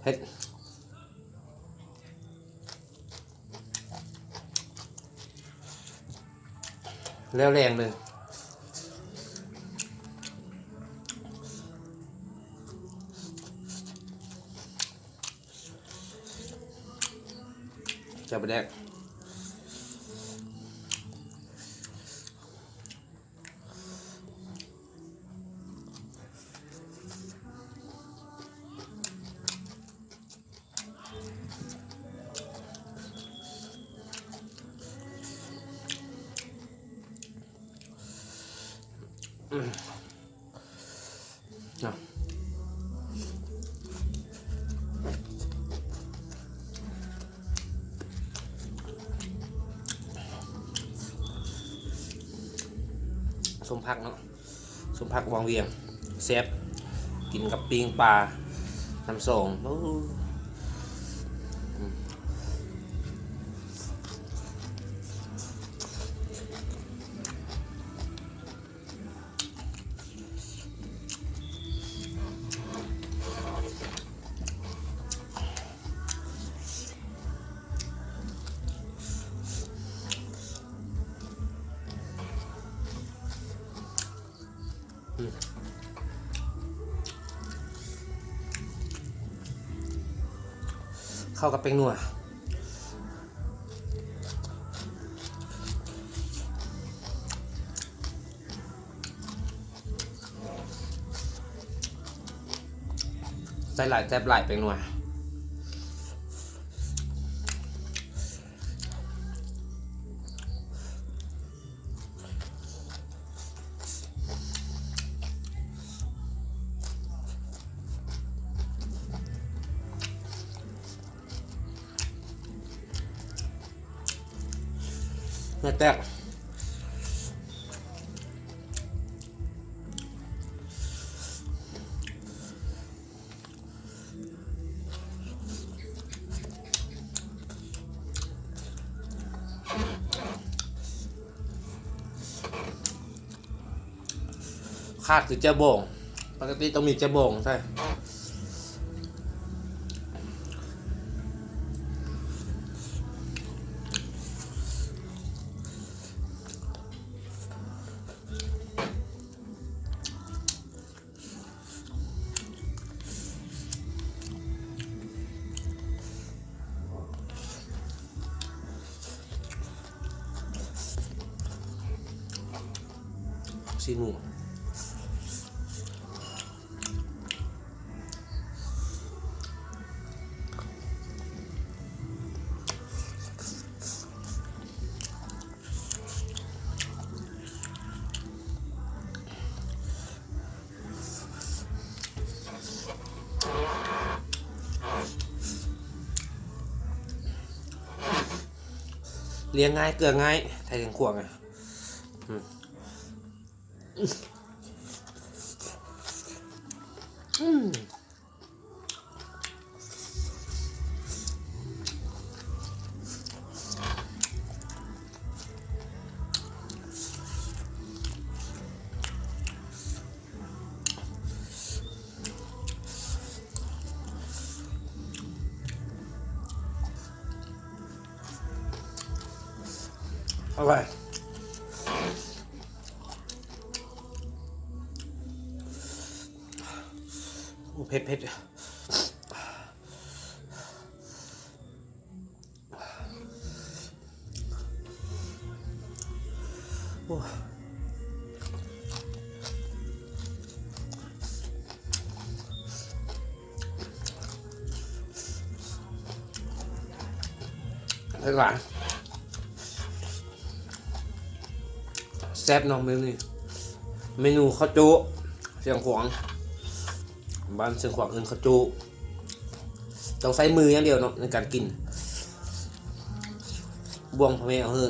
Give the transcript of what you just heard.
ເຮັດ ແລ້ວແລງເລີຍ ເຈົ້າປາແດກ. ເນາະ ສົມພັກເນາະ ສົມພັກວັງວຽງ ແຊບ ກິນກັບປີ້ງປາ ນ້ຳສອງ ໂອ້. ເຂົ້າກັບແປ້ງນົວ ໃສ່ຫຼາຍແຊບຫຼາຍແປ້ງນົວ. ເຫື່ອແຕກ ຂາດຄືແຈ່ວບອງ ປົກກະຕິຕ້ອງມີແຈ່ວບອງໃສ່. ຊີ້ນໝູ ລ້ຽງງ່າຍເກືອງ່າຍ ໄທແຂວງຂວາງ ອືມ. ອະໄວ ໂອ້ ເຜັດໆ. ໂອ້ ຫຼາຍ ແຊບເນາະ ເມນູນີ້ ເມນູເຂົ້າໂຈ້ຊຽງຂວາງ ບ້ານຊຽງຂວາງເອີ້ນເຂົ້າໂຈ້ ຕ້ອງໃຊ້ມືຢ່າງດຽວເນາະໃນການກິນ ບ່ວງພໍ່ແມ່ເອົາເຮີ້